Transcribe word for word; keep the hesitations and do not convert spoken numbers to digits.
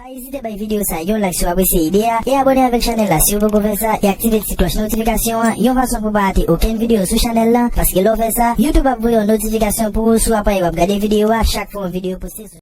Pa ezite bay videyo sa yon like si w apresye ide a, e abòne avèk chanèl la si w poko fè sa, e aktive ti klòch notifikasyon an, yon fason pou w pa rate okenn videyo sou chanèl la, paske lè w fè sa, YouTube ap voye yon notifikasyon pou ou si w apresye w ap gade videyo a chak fwa yon videyo poste sou